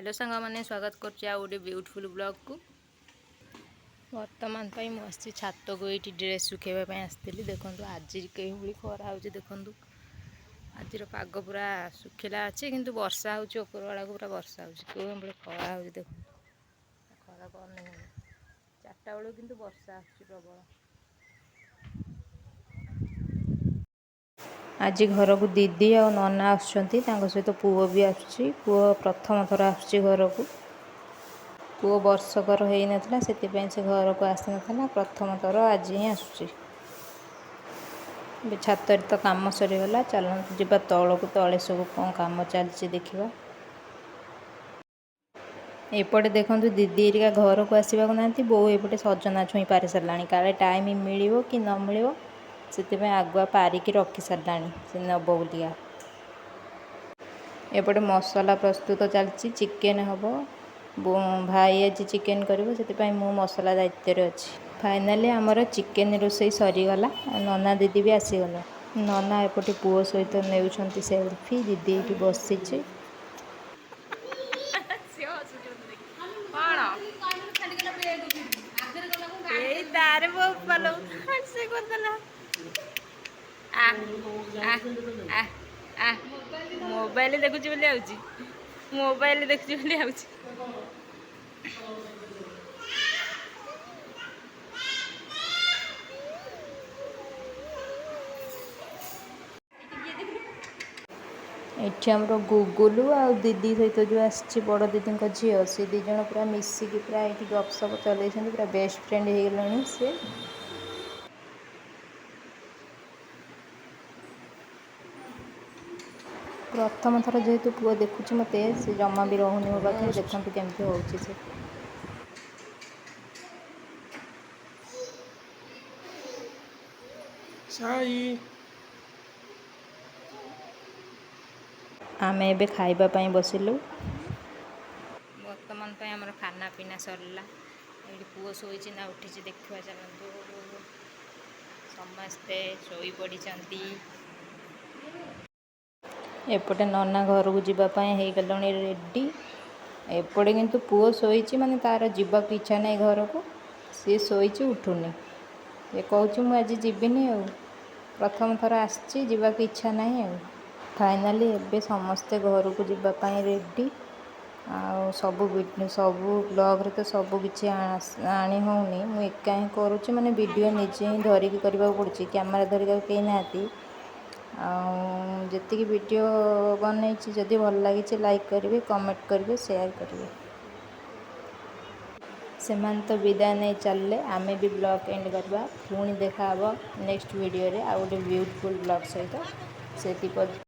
Hello ସାଙ୍ଗମାନେ, ସ୍ୱାଗତ କରୁଛି ଆଉ ଗୋଟେ ବ୍ୟୁଟିଫୁଲ୍ ବ୍ଲଗ୍କୁ। ବର୍ତ୍ତମାନ ପାଇଁ ମୁଁ ଆସିଛି ଛାତକୁ। ଏଇଠି ଡ୍ରେସ୍ ଶୁଖାଇବା ପାଇଁ ଆସିଥିଲି। ଦେଖନ୍ତୁ, ଆଜି କେଉଁଭଳି ଖରା ହେଉଛି ଦେଖନ୍ତୁ। ଆଜିର ପାଗ ପୁରା ଶୁଖିଲା ଅଛି, କିନ୍ତୁ ବର୍ଷା ହେଉଛି। ଉପରବେଳାକୁ ପୁରା ବର୍ଷା ହେଉଛି। କେଉଁଭଳି ଖରା ହେଉଛି ଦେଖନ୍ତୁ। ଖରା କମି 4ଟା ବେଳକୁ କିନ୍ତୁ ବର୍ଷା ଆସୁଛି ପ୍ରବଳ। ଆଜି ଘରକୁ ଦିଦି ଆଉ ନନା ଆସୁଛନ୍ତି। ତାଙ୍କ ସହିତ ପୁଅ ବି ଆସୁଛି। ପୁଅ ପ୍ରଥମ ଥର ଆସୁଛି ଘରକୁ। ପୁଅ ବର୍ଷକର ହେଇନଥିଲା, ସେଥିପାଇଁ ସେ ଘରକୁ ଆସିନଥିଲା। ପ୍ରଥମ ଥର ଆଜି ହିଁ ଆସୁଛି। ଏବେ ଛାତରେ ତ କାମ ସରିଗଲା। ଚାଲନ୍ତୁ ଯିବା ତଳକୁ। ତଳେ ସବୁ କ'ଣ କାମ ଚାଲିଛି ଦେଖିବା। ଏପଟେ ଦେଖନ୍ତୁ, ଦିଦି ଏରିକା ଘରକୁ ଆସିବାକୁ ନାହାନ୍ତି, ବୋଉ ଏପଟେ ସଜନା ଛୁଇଁ ପାରି ସାରିଲାଣି। କାଳେ ଟାଇମ୍ ମିଳିବ କି ନ ମିଳିବ, ସେଥିପାଇଁ ଆଗୁଆ ପାରିକି ରଖି ସାରିଲାଣି ସେ ନେବ ବୋଲିକା। ଏପଟେ ମସଲା ପ୍ରସ୍ତୁତ ଚାଲିଛି। ଚିକେନ୍ ହେବ। ଭାଇ ଆଜି ଚିକେନ୍ କରିବ, ସେଥିପାଇଁ ମୁଁ ମସଲା ଦାୟିତ୍ୱରେ ଅଛି। ଫାଇନାଲି ଆମର ଚିକେନ୍ ରୋଷେଇ ସରିଗଲା। ନନା ଦିଦି ବି ଆସିଗଲେ। ନନା ଏପଟେ ପୁଅ ସହିତ ନେଉଛନ୍ତି ସେଲ୍ଫି। ଦିଦି ଏଇଠି ବସିଛି। କଣ ଏଇ ତାର ବୋପାଲୋ, ସେ କରିଦେଲା। ଆ ଆ ଆ ଆ, ମୋବାଇଲ ଦେଖୁଛି ବୋଲି ଆଉଛି, ମୋବାଇଲ ଦେଖୁଛି ବୋଲି ଆଉଛି। ଏଠି ଆମର ଗୁଗୁଲୁ ଆଉ ଦିଦି ସହିତ ଯେଉଁ ଆସିଛି ବଡ଼ ଦିଦିଙ୍କ ଝିଅ, ସେ ଦୁଇ ଜଣ ପୁରା ମିଶିକି ପୁରା ଏଇଠି ଗପସପ ଚଲେଇଛନ୍ତି। ପୁରା ବେଷ୍ଟ ଫ୍ରେଣ୍ଡ ହେଇଗଲେଣି ସେ। ପ୍ରଥମ ଥର ଯେହେତୁ ପୁଅ ଦେଖୁଛି ମୋତେ, ସେ ଜମା ବି ରହୁନି ମୋ ପାଖରେ। ଦେଖନ୍ତୁ କେମିତି ହେଉଛି ସେ। ସାଇ। ଆମେ ଏବେ ଖାଇବା ପାଇଁ ବସିଲୁ। ବର୍ତ୍ତମାନ ପାଇଁ ଆମର ଖାନା ପିନା ସରିଲା। ଏଇଠି ପୁଅ ଶୋଇଛି ନା ଉଠିଛି ଦେଖିବା ଚାଲନ୍ତୁ। ସମସ୍ତେ ଶୋଇ ପଡ଼ିଛନ୍ତି। ଏପଟେ ନନା ଘରକୁ ଯିବା ପାଇଁ ହେଇଗଲେଣି ରେଡ଼ି। ଏପଟେ କିନ୍ତୁ ପୁଅ ଶୋଇଛି, ମାନେ ତାର ଯିବାକୁ ଇଚ୍ଛା ନାହିଁ ଘରକୁ। ସିଏ ଶୋଇଛି, ଉଠୁନି। ସେ କହୁଛି, ମୁଁ ଆଜି ଯିବିନି ଆଉ। ପ୍ରଥମ ଥର ଆସିଛି, ଯିବାକୁ ଇଚ୍ଛା ନାହିଁ। ଆଉ ଫାଇନାଲି ଏବେ ସମସ୍ତେ ଘରକୁ ଯିବା ପାଇଁ ରେଡ଼ି। ଆଉ ସବୁ ସବୁ ବ୍ଲଗ୍ରେ ତ ସବୁ କିଛି ଆଣି ହେଉନି। ମୁଁ ଏକା ହିଁ କରୁଛି, ମାନେ ଭିଡ଼ିଓ ନିଜେ ହିଁ ଧରିକି କରିବାକୁ ପଡ଼ୁଛି। କ୍ୟାମେରା ଧରିବାକୁ କେହି ନାହାନ୍ତି। ଆଉ ଯେତିକି ଭିଡ଼ିଓ ବନେଇଛି, ଯଦି ଭଲ ଲାଗିଛି, ଲାଇକ୍ କରିବେ, କମେଣ୍ଟ କରିବେ, ସେୟାର କରିବେ। ସେମାନେ ତ ବିଦାୟ ନେଇ ଚାଲିଲେ, ଆମେ ବି ବ୍ଲଗ୍ ଏଣ୍ଡ କରିବା। ପୁଣି ଦେଖା ହେବ ନେକ୍ସଟ ଭିଡ଼ିଓରେ ଆଉ ଗୋଟେ ବ୍ୟୁଟିଫୁଲ୍ ବ୍ଲଗ୍ ସହିତ। ସେଥି